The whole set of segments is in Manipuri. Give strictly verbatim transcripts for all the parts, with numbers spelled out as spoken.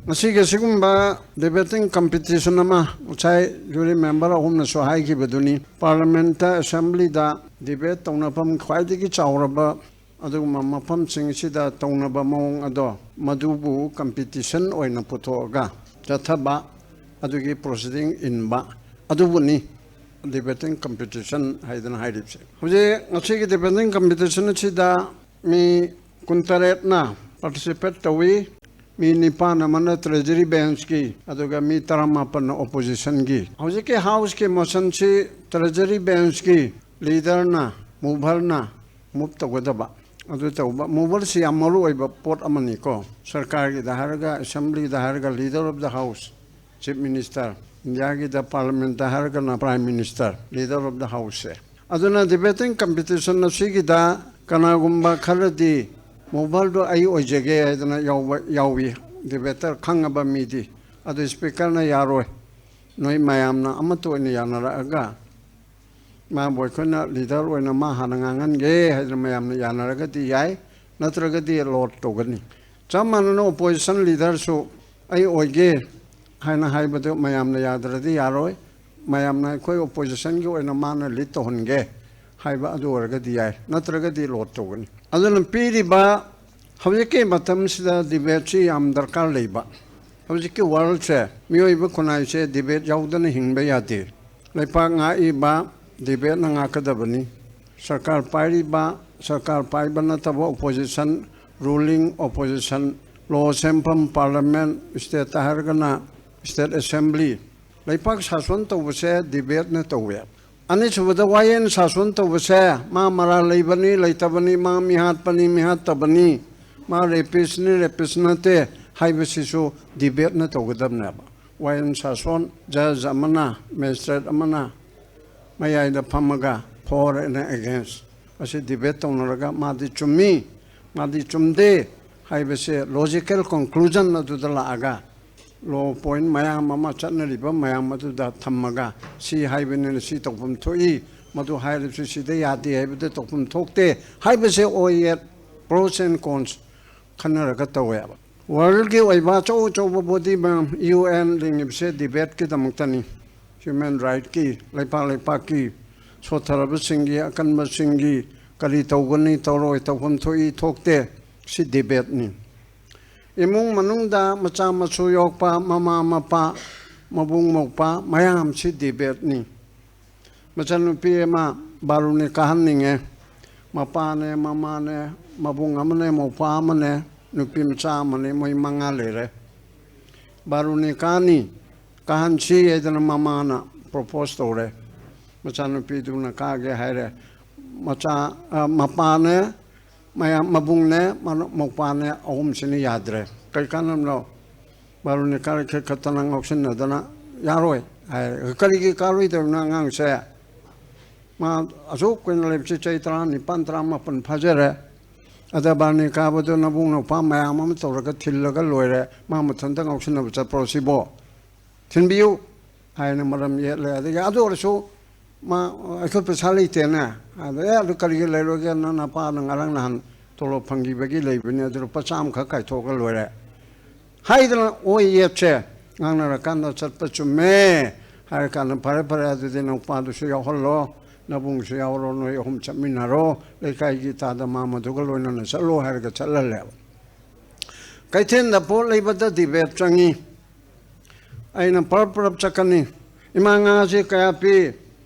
ꯉꯁꯤꯒꯤ ꯑꯁꯤꯒꯨꯝꯕ debating competition ꯑꯃ, ꯉꯁꯥꯏ jury member ꯑꯍꯨꯝꯅꯁꯨ ꯍꯥꯏꯈꯤꯕꯗꯨꯅꯤ, parliament, assembly ꯗ debate ꯇꯧꯅꯐꯝ ꯈ꯭ꯋꯥꯏꯗꯒꯤ ꯆꯥꯎꯔꯕ ꯑꯗꯨꯒꯨꯝꯕ ꯃꯐꯝꯁꯤꯡꯁꯤꯗ ꯇꯧꯅꯕ ꯃꯑꯣꯡ ꯑꯗꯣ, ꯃꯗꯨꯕꯨ competition ꯑꯣꯏꯅ ꯄꯨꯊꯣꯛꯑꯒ ꯆꯠꯊꯕ, ꯑꯗꯨꯒꯤ proceeding ꯏꯟꯕ, ꯑꯗꯨꯕꯨꯅꯤ debating competition ꯍꯥꯏꯗꯅ ꯍꯥꯏꯔꯤꯕꯁꯦ꯫ ꯍꯧꯖꯤꯛ ꯉꯁꯤꯒꯤ debating competition ꯑꯁꯤꯗ ꯃꯤ ꯀꯨꯟꯇꯔꯦꯠꯅ participate ꯇꯧꯏ꯫ ꯃꯤ ꯅꯤꯄꯥꯟ ꯑꯃꯅ treasury bench ꯀꯤ, ꯑꯗꯨꯒ ꯃꯤ ꯇꯔꯥꯃꯥꯄꯟꯅ opposition ꯒꯤ꯫ ꯍꯧꯖꯤꯛꯀꯤ house ꯀꯤ motion ꯁꯤ treasury bench ꯀꯤ leader ꯅ, mover ꯅ move ꯇꯧꯒꯗꯕ꯫ ꯑꯗꯨ ꯇꯧꯕ, mover ꯁꯤ ꯌꯥꯝ ꯃꯔꯨ ꯑꯣꯏꯕ ꯄꯣꯠ ꯑꯃꯅꯤꯀꯣ꯫ ꯁꯔꯀꯥꯔꯒꯤꯗ ꯍꯥꯏꯔꯒ, assembly ꯗ ꯍꯥꯏꯔꯒ leader of the house, chief minister, ꯏꯟꯗꯤꯌꯥꯒꯤꯗ parliament ꯇ ꯍꯥꯏꯔꯒꯅ prime minister, leader of the house ꯁꯦ꯫ ꯑꯗꯨꯅ debating competition ꯑꯁꯤꯒꯤꯗ ꯀꯅꯥꯒꯨꯝꯕ ꯈꯔꯗꯤ mover ꯗꯣ ꯑꯩ ꯑꯣꯏꯖꯒꯦ ꯍꯥꯏꯗꯅ ꯌꯥꯎꯕ ꯌꯥꯎꯏ, debater ꯈꯪꯉꯕ ꯃꯤꯗꯤ꯫ ꯑꯗꯨ speaker ꯅ ꯌꯥꯔꯣꯏ, ꯅꯣꯏ ꯃꯌꯥꯝꯅ ꯑꯃꯠꯇ ꯑꯣꯏꯅ ꯌꯥꯅꯔꯛꯑꯒ ꯃꯥꯕꯨ ꯑꯩꯈꯣꯏꯅ leader ꯑꯣꯏꯅ ꯃꯥ ꯍꯥꯟꯅ ꯉꯥꯡꯍꯟꯒꯦ ꯍꯥꯏꯗꯅ ꯃꯌꯥꯝꯅ ꯌꯥꯅꯔꯒꯗꯤ ꯌꯥꯏ, ꯅꯠꯇ꯭ꯔꯒꯗꯤ load ꯇꯧꯒꯅꯤ꯫ ꯆꯞ ꯃꯥꯟꯅꯅ opposition leader ꯁꯨ ꯑꯩ ꯑꯣꯏꯒꯦ ꯍꯥꯏꯅ ꯍꯥꯏꯕꯗꯨ ꯃꯌꯥꯝꯅ ꯌꯥꯗ꯭ꯔꯗꯤ ꯌꯥꯔꯣꯏ꯫ ꯃꯌꯥꯝꯅ ꯑꯩꯈꯣꯏ opposition ꯒꯤ ꯑꯣꯏꯅ ꯃꯥꯅ lead ꯇꯧꯍꯟꯒꯦ ꯍꯥꯏꯕ ꯑꯗꯨ ꯑꯣꯏꯔꯒꯗꯤ ꯌꯥꯏ, ꯅꯠꯇ꯭ꯔꯒꯗꯤ load ꯇꯧꯒꯅꯤ꯫ ꯑꯗꯨꯅ ꯄꯤꯔꯤꯕ ꯍꯧꯖꯤꯛꯀꯤ ꯃꯇꯝꯁꯤꯗ debate ꯁꯤ ꯌꯥꯝ ꯗꯔꯀꯥꯔ ꯂꯩꯕ꯫ ꯍꯧꯖꯤꯛꯀꯤ world ꯁꯦ, ꯃꯤꯑꯣꯏꯕ ꯈꯨꯟꯅꯥꯏꯁꯦ debate ꯌꯥꯎꯗꯅ ꯍꯤꯡꯕ ꯌꯥꯗꯦ꯫ ꯂꯩꯄꯥꯛ ꯉꯥꯛꯏꯕ debate ꯅ ꯉꯥꯛꯀꯗꯕꯅꯤ꯫ ꯁꯔꯀꯥꯔ ꯄꯥꯏꯔꯤꯕ, ꯁꯔꯀꯥꯔ ꯄꯥꯏꯕ ꯅꯠꯇꯕ opposition, ruling opposition, law ꯁꯦꯝꯐꯝ parliament, state ꯇ ꯍꯥꯏꯔꯒꯅ state assembly, ꯂꯩꯄꯥꯛ ꯁꯥꯁꯣꯟ ꯇꯧꯕꯁꯦ debate ꯅ ꯇꯧꯋꯦ꯫ ꯑꯅꯤꯁꯨꯕꯗ ꯋꯥꯌꯦꯜ ꯁꯥꯁꯣꯟ ꯇꯧꯕꯁꯦ ꯃꯥ ꯃꯔꯥꯜ ꯂꯩꯕꯅꯤ, ꯂꯩꯇꯕꯅꯤ, ꯃꯥ ꯃꯤꯍꯥꯠꯄꯅꯤ, ꯃꯤꯍꯥꯠꯇꯕꯅꯤ, ꯃꯥ rapist ꯅꯤ, rapist ꯅꯠꯇꯦ ꯍꯥꯏꯕꯁꯤꯁꯨ debate ꯅ ꯇꯧꯒꯗꯕꯅꯦꯕ꯫ ꯋꯥꯌꯦꯜ ꯁꯥꯁꯣꯟ, judge ꯑꯃꯅ, magistrate ꯑꯃꯅ ꯃꯌꯥꯏꯗ ꯐꯝꯃꯒ for and against ꯑꯁꯤ debate ꯇꯧꯅꯔꯒ ꯃꯥꯗꯤ ꯆꯨꯝꯃꯤ, ꯃꯥꯗꯤ ꯆꯨꯝꯗꯦ ꯍꯥꯏꯕꯁꯦ logical conclusion ꯑꯗꯨꯗ ꯂꯥꯛꯑꯒ law point ꯃꯌꯥꯝ ꯑꯃ ꯆꯠꯅꯔꯤꯕ ꯃꯌꯥꯝ ꯑꯗꯨꯗ ꯊꯝꯃꯒ ꯁꯤ ꯍꯥꯏꯕꯅꯤꯅ ꯁꯤ ꯇꯧꯐꯝ ꯊꯣꯛꯏ, ꯃꯗꯨ ꯍꯥꯏꯔꯁꯨ ꯁꯤꯗ ꯌꯥꯗꯦ ꯍꯥꯏꯕꯗ ꯇꯧꯐꯝ ꯊꯣꯛꯇꯦ ꯍꯥꯏꯕꯁꯦ ꯑꯣꯏꯌꯦ, pros and cons ꯈꯟꯅꯔꯒ ꯇꯧꯋꯦꯕ꯫ ꯋꯥꯔꯜꯒꯤ ꯑꯣꯏꯕ ꯑꯆꯧ ꯑꯆꯧꯕ ꯕꯣꯗꯤ ꯃꯌꯥꯝ, ꯌꯨ ꯑꯦꯟ ꯂꯤꯡꯉꯤꯕꯁꯦ ꯗꯤꯕꯦꯠꯀꯤꯗꯃꯛꯇꯅꯤ꯫ ꯍ꯭ꯌꯨꯃꯦꯟ ꯔꯥꯏꯠꯀꯤ, ꯂꯩꯄꯥꯛ ꯂꯩꯄꯥꯛꯀꯤ ꯁꯣꯠꯊꯔꯕꯁꯤꯡꯒꯤ, ꯑꯀꯟꯕꯁꯤꯡꯒꯤ ꯀꯔꯤ ꯇꯧꯒꯅꯤ, ꯇꯧꯔꯣꯏ, ꯇꯧꯐꯝ ꯊꯣꯛꯏ, ꯊꯣꯛꯇꯦ, ꯁꯤ ꯗꯤꯕꯦꯠꯅꯤ꯫ ꯏꯃꯨꯡ ꯃꯅꯨꯡꯗ ꯃꯆꯥ ꯃꯁꯨ ꯌꯣꯛꯄ ꯃꯃꯥ ꯃꯄꯥ, ꯃꯕꯨꯡ ꯃꯧꯄꯥ ꯃꯌꯥꯝꯁꯤ ꯗꯤꯕꯦꯠꯅꯤ꯫ ꯃꯆꯟꯅꯨꯄꯤ ꯑꯃ ꯕꯥꯔꯨꯅꯤ ꯀꯥꯍꯟꯅꯤꯡꯉꯦ꯫ ꯃꯄꯥꯅꯦ, ꯃꯃꯥꯅꯦ, ꯃꯕꯨꯡ ꯑꯃꯅꯦ, ꯃꯧꯄꯥ ꯑꯃꯅꯦ, ꯅꯨꯄꯤ ꯃꯆꯥ ꯑꯃꯅꯦ, ꯃꯣꯏ ꯃꯉꯥ ꯂꯩꯔꯦ꯫ ꯕꯥꯔꯨꯅꯤ ꯀꯥꯅꯤ, ꯀꯥꯍꯟꯁꯤ ꯍꯥꯏꯗꯅ ꯃꯃꯥꯅ ꯄ꯭ꯔꯣꯄꯣꯁ ꯇꯧꯔꯦ꯫ ꯃꯆꯥꯅꯨꯄꯤꯗꯨꯅ ꯀꯥꯒꯦ ꯍꯥꯏꯔꯦ꯫ ꯃꯆꯥ, ꯑ, ꯃꯄꯥꯅꯦ, ꯃꯌꯥꯝ, ꯃꯕꯨꯡꯅꯦ, ꯃꯅ-, ꯃꯧꯄꯥꯅꯦ, ꯑꯍꯨꯝꯁꯤꯅ ꯌꯥꯗ꯭ꯔꯦ꯫ ꯀꯔꯤ ꯀꯥꯟꯅꯕꯅꯣ? ꯕꯥꯔꯨꯅꯤ ꯀꯥꯔꯛꯈꯤ ꯈꯛꯇꯅ ꯉꯥꯎꯁꯤꯟꯅꯗꯅ ꯌꯥꯔꯣꯏ ꯍꯥꯏ꯫ ꯀꯔꯤꯒꯤ ꯀꯥꯔꯣꯏꯗꯕꯅꯣ ꯑꯉꯥꯡꯁꯦ? ꯃꯥ ꯑꯁꯨꯛ ꯀꯨꯏꯅ ꯂꯩꯕꯁꯤ ꯆꯍꯤ ꯇꯔꯥꯅꯤꯄꯥꯟ, ꯇꯔꯥꯃꯥꯄꯟ ꯐꯥꯖꯔꯦ꯫ ꯑꯗ ꯕꯥꯔꯨꯅꯤ ꯀꯥꯕꯗꯨ ꯅꯕꯨꯡ ꯅꯧꯄꯥ ꯃꯌꯥꯝ ꯑꯃ ꯇꯧꯔꯒ ꯊꯤꯜꯂꯒ ꯂꯣꯏꯔꯦ꯫ ꯃꯥ ꯃꯊꯟꯇ ꯉꯥꯎꯁꯤꯟꯅꯕ ꯆꯠꯄ꯭ꯔꯣ ꯁꯤꯕꯣ? ꯊꯤꯟꯕꯤꯌꯨ ꯍꯥꯏꯅ ꯃꯔꯝ ꯌꯦꯠꯂꯦ꯫ ꯑꯗꯒꯤ ꯑꯗꯨ ꯑꯣꯏꯔꯁꯨ ꯃꯥ, "ꯑꯩꯈꯣꯏ ꯄꯩꯁꯥ ꯂꯩꯇꯦꯅꯦ"꯫ ꯑꯗ, "ꯑꯦ, ꯑꯗꯨ ꯀꯔꯤꯒꯤ ꯂꯩꯔꯣꯏꯒꯦ? ꯅꯪ ꯅꯄꯥꯅ ꯉꯔꯥꯡ ꯅꯍꯥꯟ ꯇꯣꯂꯣꯞ ꯐꯪꯈꯤꯕꯒꯤ ꯂꯩꯕꯅꯤ, ꯑꯗꯨ ꯂꯨꯄꯥ ꯆꯥꯝꯃꯈꯛ ꯀꯥꯏꯊꯣꯛꯑꯒ ꯂꯣꯏꯔꯦ" ꯍꯥꯏꯗꯅ ꯑꯣꯏ ꯌꯦꯠꯁꯦ ꯉꯥꯡꯅꯔꯀꯥꯟꯗ ꯆꯠꯄ ꯆꯨꯝꯃꯦ ꯍꯥꯏꯔꯀꯥꯟꯗ, "ꯐꯔꯦ, ꯐꯔꯦ, ꯑꯗꯨꯗꯤ ꯅꯧꯄꯥꯗꯨꯁꯨ ꯌꯥꯎꯍꯜꯂꯣ, ꯅꯕꯨꯡꯁꯨ ꯌꯥꯎꯔꯣ, ꯅꯣꯏ ꯑꯍꯨꯝ ꯆꯠꯃꯤꯟꯅꯔꯣ, ꯂꯩꯀꯥꯏꯒꯤ ꯇꯥꯗ ꯃꯥꯃꯗꯨꯒ ꯂꯣꯏꯅꯅ ꯆꯠꯂꯣ" ꯍꯥꯏꯔꯒ ꯆꯠꯍꯜꯂꯦꯕ꯫ ꯀꯩꯊꯦꯜꯗ ꯄꯣꯠ ꯂꯩꯕꯗ ꯗꯤꯕꯦꯠ ꯆꯪꯉꯤ꯫ ꯑꯩꯅ ꯄꯔꯞ ꯄꯔꯞ ꯆꯠꯀꯅꯤ꯫ "ꯏꯃꯥ, ꯉꯥꯁꯦ ꯀꯌꯥ ꯄꯤ?"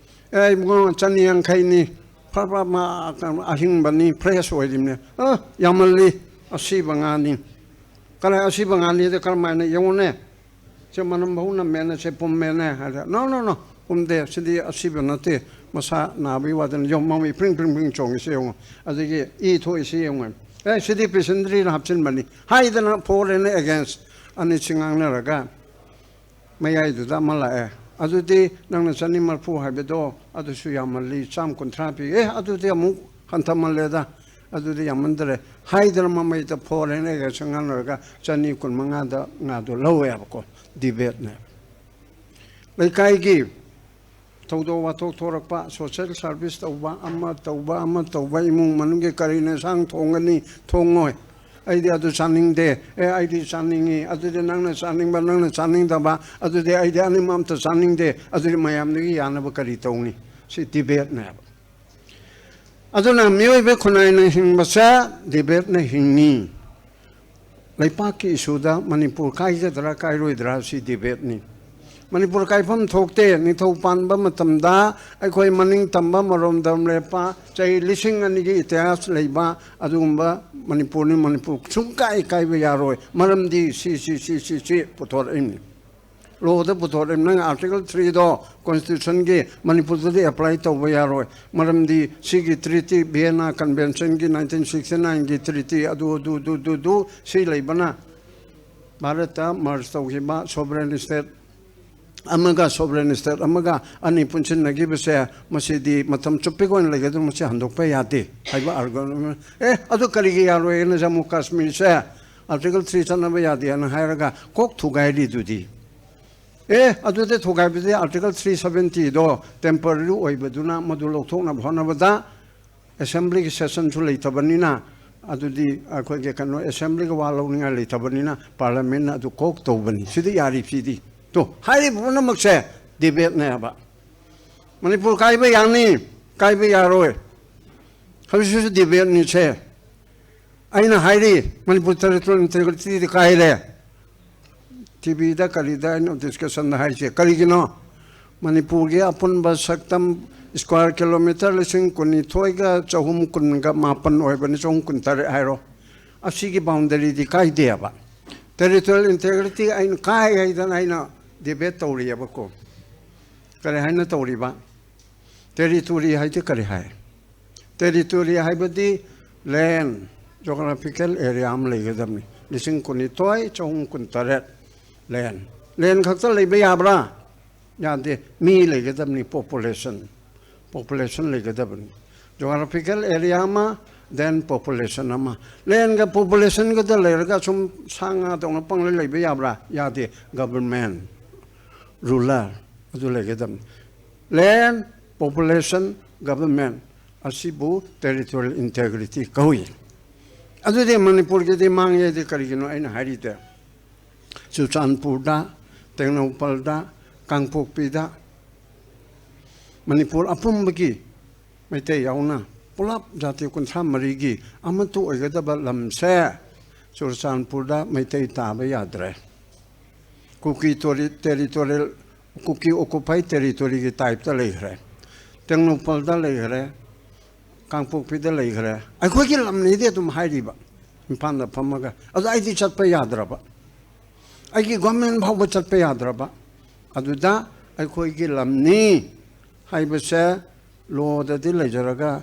"ꯑꯦ ꯏꯕꯨꯡꯉꯣ, ꯆꯅꯤ ꯌꯥꯡꯈꯩꯅꯤ"꯫ ꯄꯔꯞ ꯄꯔꯞ ꯃꯥ-, ꯑꯍꯤꯡꯕꯅꯤ, ꯐ꯭ꯔꯦꯁ ꯑꯣꯏꯔꯤꯕꯅꯤ꯫ "ꯑ, ꯌꯥꯝꯃꯜꯂꯤ, ꯑꯁꯤꯕ ꯉꯥꯅꯤ"꯫ "ꯀꯔꯥꯏ ꯑꯁꯤꯕ ꯉꯥꯅꯤꯗ ꯀꯔꯝꯍꯥꯏꯅ? ꯌꯦꯡꯉꯨꯅꯦ, ꯁꯦ ꯃꯅꯝ ꯐꯥꯎ ꯅꯝꯃꯦꯅ, ꯁꯦ ꯄꯨꯝꯃꯦꯅ" ꯍꯥꯏꯔꯦ꯫ "No, no, no, ꯄꯨꯝꯗꯦ, ꯁꯤꯗꯤ ꯑꯁꯤꯕ ꯅꯠꯇꯦ, ꯃꯁꯥ ꯅꯥꯕꯒꯤ ꯋꯥꯗꯅ ꯌꯦꯡꯉꯨ, ꯃꯃꯤ ꯐ꯭ꯔꯤꯡ ꯐ꯭ꯔꯤꯡ ꯐ꯭ꯔꯤꯡ ꯆꯣꯡꯉꯤꯁꯦ ꯌꯦꯡꯉꯨ, ꯑꯗꯒꯤ ꯏ ꯊꯣꯛꯏꯁꯦ ꯌꯦꯡꯉꯨ꯫ ꯑꯦ, ꯁꯤꯗꯤ ꯄꯦꯁꯦꯟꯗ꯭ꯔꯤꯅ ꯍꯥꯞꯆꯤꯟꯕꯅꯤ" ꯍꯥꯏꯗꯅ for and against ꯑꯅꯤꯁꯤ ꯉꯥꯡꯅꯔꯒ ꯃꯌꯥꯏꯗꯨꯗ ꯑꯃ ꯂꯥꯛꯑꯦ꯫ "ꯑꯗꯨꯗꯤ ꯅꯪꯅ ꯆꯅꯤ ꯃꯔꯤꯐꯨ ꯍꯥꯏꯕꯗꯣ ꯑꯗꯨꯁꯨ ꯌꯥꯝꯃꯜꯂꯤ, ꯆꯥꯝ ꯀꯨꯟꯊ꯭ꯔꯥ ꯄꯤ"꯫ "ꯑꯦ, ꯑꯗꯨꯗꯤ ꯑꯃꯨꯛ ꯍꯟꯊꯃꯜꯂꯦꯗ, ꯑꯗꯨꯗꯤ ꯌꯥꯝꯃꯟꯗ꯭ꯔꯦ" ꯍꯥꯏꯗꯅ ꯃꯃꯩꯗ for and against ꯉꯥꯡꯅꯔꯒ ꯆꯅꯤ ꯀꯨꯟꯃꯉꯥꯗ ꯉꯥꯗꯣ ꯂꯧꯋꯦꯕꯀꯣ꯫ ꯗꯤꯕꯦꯠꯅꯦ꯫ ꯂꯩꯀꯥꯏꯒꯤ ꯊꯧꯗꯣꯛ ꯋꯥꯊꯣꯛ ꯊꯣꯔꯛꯄ, ꯁꯣꯁꯦꯜ ꯁꯥꯔꯚꯤꯁ ꯇꯧꯕ, ꯑꯃ ꯇꯧꯕ, ꯑꯃ ꯇꯧꯕ, ꯏꯃꯨꯡ ꯃꯅꯨꯡꯒꯤ ꯀꯔꯤꯅ ꯏꯟꯁꯥꯡ ꯊꯣꯡꯒꯅꯤ, ꯊꯣꯡꯉꯣꯏ, ꯑꯩꯗꯤ ꯑꯗꯨ ꯆꯥꯅꯤꯡꯗꯦ, ꯑꯦ ꯑꯩꯗꯤ ꯆꯥꯅꯤꯡꯉꯤ, ꯑꯗꯨꯗꯤ ꯅꯪꯅ ꯆꯥꯅꯤꯡꯕ, ꯅꯪꯅ ꯆꯥꯅꯤꯡꯗꯕ, ꯑꯗꯨꯗꯤ ꯑꯩꯗꯤ ꯑꯅꯤꯃꯛ ꯑꯝꯇ ꯆꯥꯅꯤꯡꯗꯦ, ꯑꯗꯨꯗꯤ ꯃꯌꯥꯝꯗꯒꯤ ꯌꯥꯅꯕ ꯀꯔꯤ ꯇꯧꯅꯤ? ꯁꯤ ꯗꯤꯕꯦꯠꯅꯦꯕ꯫ ꯑꯗꯨꯅ ꯃꯤꯑꯣꯏꯕ ꯈꯨꯟꯅꯥꯏꯅ ꯍꯤꯡꯕꯁꯦ ꯗꯤꯕꯦꯠꯅ ꯍꯤꯡꯉꯤ꯫ ꯂꯩꯄꯥꯛꯀꯤ ꯏꯁꯨꯗ ꯃꯅꯤꯄꯨꯔ ꯀꯥꯏꯒꯗ꯭ꯔꯥ ꯀꯥꯏꯔꯣꯏꯗ꯭ꯔꯥ ꯁꯤ ꯗꯤꯕꯦꯠꯅꯤ꯫ ꯃꯅꯤꯄꯨꯔ ꯀꯥꯏꯐꯝ ꯊꯣꯛꯇꯦ꯫ ꯅꯤꯡꯊꯧ ꯄꯥꯟꯕ ꯃꯇꯝꯗ ꯑꯩꯈꯣꯏ ꯃꯅꯤꯡ ꯇꯝꯕ ꯃꯔꯣꯝꯗꯣꯝ ꯂꯦꯞꯄ ꯆꯍꯤ ꯂꯤꯁꯤꯡ ꯑꯅꯤꯒꯤ ꯏꯇꯤꯍꯥꯁ ꯂꯩꯕ ꯑꯗꯨꯒꯨꯝꯕ ꯃꯅꯤꯄꯨꯔꯅꯤ꯫ ꯃꯅꯤꯄꯨꯔ ꯁꯨꯡꯀꯥꯏ ꯀꯥꯏꯕ ꯌꯥꯔꯣꯏ꯫ ꯃꯔꯝꯗꯤ ꯁꯤ ꯁꯤ ꯁꯤ ꯁꯤ ꯁꯤ ꯄꯨꯊꯣꯔꯛꯏꯅꯤ꯫ ꯂꯣꯗ ꯄꯨꯊꯣꯔꯛꯏ꯫ ꯅꯪ ꯑꯥꯔꯇꯤꯀꯜ ꯊ꯭ꯔꯤꯗꯣ ꯀꯣꯟꯁꯇꯤꯇ꯭ꯌꯨꯁꯟꯒꯤ ꯃꯅꯤꯄꯨꯔꯗꯗꯤ ꯑꯦꯄ꯭ꯂꯥꯏ ꯇꯧꯕ ꯌꯥꯔꯣꯏ꯫ ꯃꯔꯝꯗꯤ ꯁꯤꯒꯤ ꯇ꯭ꯔꯤꯇꯤ, ꯚꯤꯌꯦꯅꯥ ꯀꯟꯚꯦꯟꯁꯟꯒꯤ ꯅꯥꯏꯟꯇꯤꯟ ꯁꯤꯛꯁꯇꯤ ꯅꯥꯏꯟꯒꯤ ꯇ꯭ꯔꯤꯇꯤ ꯑꯗꯨ ꯑꯗꯨ ꯑꯗꯨ ꯑꯗꯨ ꯑꯗꯨ ꯁꯤ ꯂꯩꯕꯅ ꯚꯥꯔꯠꯇ ꯃꯔꯖ ꯇꯧꯈꯤꯕ ꯁꯣꯚꯔꯦꯟ ꯁ꯭ꯇꯦꯠ ꯑꯃꯒ ꯁꯣꯚꯔꯦꯟ ꯁ꯭ꯇꯦꯠ ꯑꯃꯒ ꯑꯅꯤ ꯄꯨꯟꯁꯤꯟꯅꯈꯤꯕꯁꯦ, ꯃꯁꯤꯗꯤ ꯃꯇꯝ ꯆꯨꯞꯄꯤꯒꯤ ꯑꯣꯏꯅ ꯂꯩꯒꯗꯕ, ꯃꯁꯤ ꯍꯟꯗꯣꯛꯄ ꯌꯥꯗꯦ ꯍꯥꯏꯕ ꯑꯥꯔꯒꯨꯃꯦꯟ꯫ ꯑꯦ, ꯑꯗꯨ ꯀꯔꯤꯒꯤ ꯌꯥꯔꯣꯏꯅ ꯖꯝꯃꯨ ꯀꯥꯁꯃꯤꯔꯁꯦ ꯑꯥꯔꯇꯤꯀꯜ ꯊ꯭ꯔꯤ ꯆꯠꯅꯕ ꯌꯥꯗꯦ ꯍꯥꯏꯅ ꯍꯥꯏꯔꯒ ꯀꯣꯛ ꯊꯨꯒꯥꯏꯔꯤꯗꯨꯗꯤ? ꯑꯦ, ꯑꯗꯨꯗ ꯊꯨꯒꯥꯏꯕꯗꯤ ꯑꯥꯔꯇꯤꯀꯜ ꯊ꯭ꯔꯤ ꯁꯕꯦꯟꯇꯤꯗꯣ ꯇꯦꯝꯄꯔꯔꯤ ꯑꯣꯏꯕꯗꯨꯅ ꯃꯗꯨ ꯂꯧꯊꯣꯛꯅꯕ ꯍꯣꯠꯅꯕꯗ ꯑꯦꯁꯦꯝꯕ꯭ꯂꯤꯒꯤ ꯁꯦꯁꯟꯁꯨ ꯂꯩꯇꯕꯅꯤꯅ, ꯑꯗꯨꯗꯤ ꯑꯩꯈꯣꯏꯒꯤ ꯀꯩꯅꯣ, ꯑꯦꯁꯦꯝꯕ꯭ꯂꯤꯒ ꯋꯥ ꯂꯧꯅꯤꯡꯉꯥꯏ ꯂꯩꯇꯕꯅꯤꯅ ꯄꯥꯔꯂꯤꯌꯥꯃꯦꯟꯅ ꯑꯗꯨ ꯀꯣꯛ ꯇꯧꯕꯅꯤ꯫ ꯁꯤꯗꯤ ꯌꯥꯔꯤꯁꯤꯗꯤ꯫ ꯇꯣ, ꯍꯥꯏꯔꯤꯕ ꯄꯨꯝꯅꯃꯛꯁꯦ ꯗꯤꯕꯦꯠꯅꯦꯕ꯫ ꯃꯅꯤꯄꯨꯔ ꯀꯥꯏꯕ ꯌꯥꯅꯤ, ꯀꯥꯏꯕ ꯌꯥꯔꯣꯏ, ꯍꯧꯖꯤꯛꯁꯨ ꯗꯤꯕꯦꯠꯅꯤꯁꯦ꯫ ꯑꯩꯅ ꯍꯥꯏꯔꯤ, ꯃꯅꯤꯄꯨꯔ ꯇꯦꯔꯤꯇꯣꯔꯤꯌꯦꯜ ꯏꯟꯇꯦꯒ꯭ꯔꯤꯇꯤꯗꯤ ꯀꯥꯏꯔꯦ꯫ ꯇꯤ ꯚꯤꯗ ꯀꯔꯤꯗ ꯑꯩꯅ ꯗꯤꯁꯀꯁꯟꯗ ꯍꯥꯏꯔꯤꯁꯦ ꯀꯔꯤꯒꯤꯅꯣ? ꯃꯅꯤꯄꯨꯔꯒꯤ ꯑꯄꯨꯟꯕ ꯁꯛꯇꯝ ꯁ꯭ꯀ꯭ꯋꯥꯔ ꯀꯤꯂꯣꯃꯤꯇꯔ ꯂꯤꯁꯤꯡ ꯀꯨꯟꯅꯤꯊꯣꯏꯒ ꯆꯍꯨꯝ ꯀꯨꯟꯒ ꯃꯥꯄꯟ ꯑꯣꯏꯕꯅꯤ, ꯆꯍꯨꯝ ꯀꯨꯟꯇꯔꯦꯠ ꯍꯥꯏꯔꯣ꯫ ꯑꯁꯤꯒꯤ ꯕꯥꯎꯟꯗꯔꯤꯗꯤ ꯀꯥꯏꯗꯦꯕ꯫ ꯇꯦꯔꯤꯇꯣꯔꯤꯌꯦꯜ ꯏꯟꯇꯦꯒ꯭ꯔꯤꯇꯤ ꯑꯩꯅ ꯀꯥꯏ ꯍꯥꯏꯗꯅ ꯑꯩꯅ ꯗꯤꯕꯦꯠ ꯇꯧꯔꯤꯑꯕꯀꯣ꯫ ꯀꯔꯤ ꯍꯥꯏꯅ ꯇꯧꯔꯤꯕ? ꯇꯦꯔꯤꯇꯣꯔꯤ ꯍꯥꯏꯗꯤ ꯀꯔꯤ ꯍꯥꯏ? ꯇꯦꯔꯤꯇꯣꯔꯤ ꯍꯥꯏꯕꯗꯤ ꯂꯦꯟ, ꯖꯣꯒ꯭ꯔꯥꯐꯤꯀꯦꯜ ꯑꯦꯔꯤꯌꯥ ꯑꯃ ꯂꯩꯒꯗꯕꯅꯤ, ꯂꯤꯁꯤꯡ ꯀꯨꯟꯅꯤꯊꯣꯏ ꯆꯍꯨꯝ ꯀꯨꯟꯇꯔꯦꯠ ꯂꯦꯟ꯫ ꯂꯦꯟ ꯈꯛꯇ ꯂꯩꯕ ꯌꯥꯕ꯭ꯔꯥ? ꯌꯥꯗꯦ꯫ ꯃꯤ ꯂꯩꯒꯗꯕꯅꯤ, ꯄꯣꯄꯨꯂꯦꯁꯟ, ꯄꯣꯄꯨꯂꯦꯁꯟ ꯂꯩꯒꯗꯕꯅꯤ꯫ ꯖꯣꯒ꯭ꯔꯥꯐꯤꯀꯦꯜ ꯑꯦꯔꯤꯌꯥ ꯑꯃ, ꯗꯦꯟ ꯄꯣꯄꯨꯂꯦꯁꯟ ꯑꯃ꯫ ꯂꯦꯟꯒ ꯄꯣꯄꯨꯂꯦꯁꯟꯒꯗ ꯂꯩꯔꯒ ꯁꯨꯝ ꯁꯥ ꯉꯥꯗꯧꯅ ꯄꯪꯂꯩ ꯂꯩꯕ ꯌꯥꯕ꯭ꯔꯥ? ꯌꯥꯗꯦ꯫ ꯒꯕꯔꯃꯦꯟ, ꯔꯨꯂꯔ ꯑꯗꯨ ꯂꯩꯒꯗꯕꯅꯤ꯫ ꯂꯦꯟ, ꯄꯣꯄꯨꯂꯦꯁꯟ, ꯒꯕꯔꯃꯦꯟ, ꯑꯁꯤꯕꯨ ꯇꯦꯔꯤꯇꯣꯔꯤꯌꯦꯜ ꯏꯟꯇꯦꯒ꯭ꯔꯤꯇꯤ ꯀꯧꯏ꯫ ꯑꯗꯨꯗꯤ ꯃꯅꯤꯄꯨꯔꯒꯤꯗꯤ ꯃꯥꯡꯉꯦꯗꯤ ꯀꯔꯤꯒꯤꯅꯣ ꯑꯩꯅ ꯍꯥꯏꯔꯤꯗꯦ? ꯆꯨꯔꯆꯥꯟꯄꯨꯔꯗ, ꯇꯦꯡꯅꯧꯄꯜꯗ, ꯀꯥꯡꯄꯣꯛꯄꯤꯗ, ꯃꯅꯤꯄꯨꯔ ꯑꯄꯨꯝꯕꯒꯤ ꯃꯩꯇꯩ ꯌꯥꯎꯅ ꯄꯨꯂꯞ ꯖꯥꯇꯤ ꯀꯨꯟꯊ꯭ꯔꯥ ꯃꯔꯤꯒꯤ ꯑꯃꯠꯇ ꯑꯣꯏꯒꯗꯕ ꯂꯝꯁꯦ ꯆꯨꯔꯆꯥꯟꯄꯨꯔꯗ ꯃꯩꯇꯩ ꯇꯥꯕ ꯌꯥꯗ꯭ꯔꯦ꯫ ꯀꯨꯀꯤ ꯇꯣꯔꯤ-, ꯇꯦꯔꯤꯇꯣꯔꯤꯌꯦꯜ, ꯀꯨꯀꯤ ꯑꯣꯀꯨꯄꯥꯏ ꯇꯦꯔꯤꯇꯣꯔꯤꯒꯤ ꯇꯥꯏꯞꯇ ꯂꯩꯈ꯭ꯔꯦ꯫ ꯇꯦꯡꯅꯧꯄꯜꯗ ꯂꯩꯈ꯭ꯔꯦ, ꯀꯥꯡꯄꯣꯛꯄꯤꯗ ꯂꯩꯈ꯭ꯔꯦ꯫ ꯑꯩꯈꯣꯏꯒꯤ ꯂꯝꯅꯤꯗꯤ ꯑꯗꯨꯝ ꯍꯥꯏꯔꯤꯕ, ꯏꯝꯐꯥꯜꯗ ꯐꯝꯃꯒ꯫ ꯑꯗꯣ ꯑꯩꯗꯤ ꯆꯠꯄ ꯌꯥꯗ꯭ꯔꯕ, ꯑꯩꯒꯤ ꯒꯣꯔꯃꯦꯟ ꯐꯥꯎꯕ ꯆꯠꯄ ꯌꯥꯗ꯭ꯔꯕ꯫ ꯑꯗꯨꯗ ꯑꯩꯈꯣꯏꯒꯤ ꯂꯝꯅꯤ ꯍꯥꯏꯕꯁꯦ ꯂꯣꯗꯗꯤ ꯂꯩꯖꯔꯒ,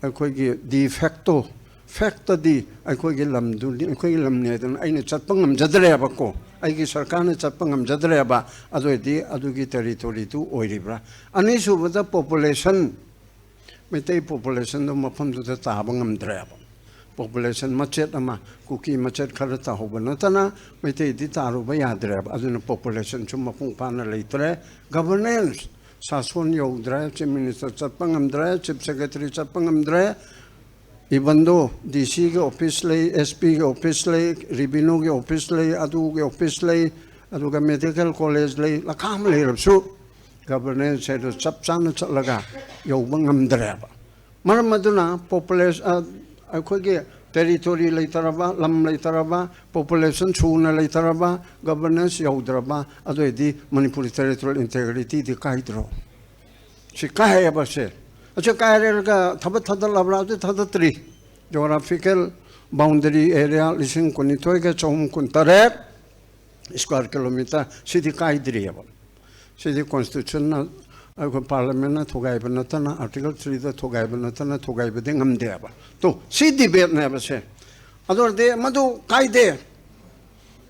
ꯑꯩꯈꯣꯏꯒꯤ ꯗꯤ ꯐꯦꯛꯇꯣ, ꯐꯦꯛꯇꯗꯤ ꯑꯩꯈꯣꯏꯒꯤ ꯂꯝꯗꯨꯅꯤ, ꯑꯩꯈꯣꯏꯒꯤ ꯂꯝꯅꯤ ꯍꯥꯏꯗꯅ ꯑꯩꯅ ꯆꯠꯄ ꯉꯝꯖꯗ꯭ꯔꯦꯕꯀꯣ, ꯑꯩꯒꯤ ꯁꯔꯀꯥꯔꯅ ꯆꯠꯄ ꯉꯝꯖꯗ꯭ꯔꯦꯕ꯫ ꯑꯗꯨ ꯑꯣꯏꯔꯗꯤ ꯑꯗꯨꯒꯤ ꯇꯦꯔꯤꯇꯣꯔꯤꯗꯨ ꯑꯣꯏꯔꯤꯕ꯭ꯔꯥ? ꯑꯅꯤꯁꯨꯕꯗ, ꯄꯣꯄꯨꯂꯦꯁꯟ, ꯃꯩꯇꯩ ꯄꯣꯄꯨꯂꯦꯁꯟꯗꯣ ꯃꯐꯝꯗꯨꯗ ꯇꯥꯕ ꯉꯝꯗ꯭ꯔꯦꯕ꯫ ꯄꯣꯄꯨꯂꯦꯁꯟ ꯃꯆꯦꯠ ꯑꯃ, ꯀꯨꯀꯤ ꯃꯆꯦꯠ ꯈꯔ ꯇꯥꯍꯧꯕ ꯅꯠꯇꯅ ꯃꯩꯇꯩꯗꯤ ꯇꯥꯔꯨꯕ ꯌꯥꯗ꯭ꯔꯦꯕ꯫ ꯑꯗꯨꯅ ꯄꯣꯄꯨꯂꯦꯁꯟꯁꯨ ꯃꯄꯨꯡ ꯐꯥꯅ ꯂꯩꯇ꯭ꯔꯦ꯫ ꯒꯚꯔꯅꯦꯟꯁ, ꯁꯥꯁꯣꯟ ꯌꯧꯗ꯭ꯔꯦ, ꯆꯤꯐ ꯃꯤꯅꯤꯁꯇꯔ ꯆꯠꯄ ꯉꯝꯗ꯭ꯔꯦ, ꯆꯤꯐ ꯁꯦꯀ꯭ꯔꯦꯇꯔꯤ ꯆꯠꯄ ꯉꯝꯗ꯭ꯔꯦ꯫ Even though ꯗꯤ ꯁꯤꯒꯤ ꯑꯣꯐꯤꯁ ꯂꯩ, ꯑꯦꯁ ꯄꯤꯒꯤ ꯑꯣꯐꯤꯁ ꯂꯩ, ꯔꯤꯚꯤꯅ꯭ꯌꯨꯒꯤ ꯑꯣꯐꯤꯁ ꯂꯩ, ꯑꯗꯨꯒꯤ ꯑꯣꯐꯤꯁ ꯂꯩ, ꯑꯗꯨꯒ ꯃꯦꯗꯤꯀꯦꯜ ꯀꯣꯂꯦꯖ ꯂꯩ, ꯂꯈꯥ ꯑꯃ ꯂꯩꯔꯕꯁꯨ ꯒꯚꯔꯅꯦꯟꯁ ꯍꯥꯏꯗꯣ ꯆꯞ ꯆꯥꯅ ꯆꯠꯂꯒ ꯌꯧꯕ ꯉꯝꯗ꯭ꯔꯦꯕ꯫ ꯃꯔꯝ ꯑꯗꯨꯅ ꯄꯣꯄꯨꯂꯦꯁ-, ꯑ, ꯑꯩꯈꯣꯏꯒꯤ ꯇꯦꯔꯤꯇꯣꯔꯤ ꯂꯩꯇꯔꯕ, ꯂꯝ ꯂꯩꯇꯔꯕ, ꯄꯣꯄꯨꯂꯦꯁꯟ ꯁꯨꯅ ꯂꯩꯇꯔꯕ, ꯒꯚꯔꯅꯦꯟꯁ ꯌꯧꯗ꯭ꯔꯕ, ꯑꯗꯨ ꯑꯣꯏꯔꯗꯤ ꯃꯅꯤꯄꯨꯔꯤ ꯇꯦꯔꯤꯇꯣꯔꯤꯌꯦꯜ ꯏꯟꯇꯦꯒ꯭ꯔꯤꯇꯤꯗꯤ ꯀꯥꯏꯗ꯭ꯔꯣ? ꯁꯤ ꯀꯥꯏ ꯍꯥꯏꯌꯦꯕ ꯁꯦ? ꯑꯁꯤ ꯀꯥꯏꯔꯦꯔꯒ ꯊꯕꯛ ꯊꯥꯗꯠꯂꯕ꯭ꯔꯥ? ꯑꯗꯨ ꯊꯥꯗꯠꯇ꯭ꯔꯤ꯫ ꯖꯣꯒ꯭ꯔꯥꯐꯤꯀꯦꯜ ꯕꯥꯎꯟꯗꯔꯤ ꯑꯦꯔꯤꯌꯥ ꯂꯤꯁꯤꯡ ꯀꯨꯟꯅꯤꯊꯣꯏꯒ ꯆꯍꯨꯝ ꯀꯨꯟꯇꯔꯦꯠ ꯁ꯭ꯀ꯭ꯋꯥꯔ ꯀꯤꯂꯣꯃꯤꯇꯔ ꯁꯤꯗꯤ ꯀꯥꯏꯗ꯭ꯔꯤꯑꯕ꯫ ꯁꯤꯗꯤ ꯀꯣꯟꯁꯇꯤꯇ꯭ꯌꯨꯁꯟꯅ, ꯑꯩꯈꯣꯏ ꯄꯥꯔꯂꯤꯌꯥꯃꯦꯟꯅ ꯊꯨꯒꯥꯏꯕ ꯅꯠꯇꯅ, ꯑꯥꯔꯇꯤꯀꯜ ꯊ꯭ꯔꯤꯗ ꯊꯨꯒꯥꯏꯕ ꯅꯠꯇꯅ ꯊꯨꯒꯥꯏꯕꯗꯤ ꯉꯝꯗꯦꯕ꯫ ꯇꯣ, ꯁꯤ ꯗꯤꯕꯦꯠꯅꯦꯕ ꯁꯦ꯫ ꯑꯗꯨ ꯑꯣꯏꯔꯗꯤ ꯃꯗꯨ ꯀꯥꯏꯗꯦ,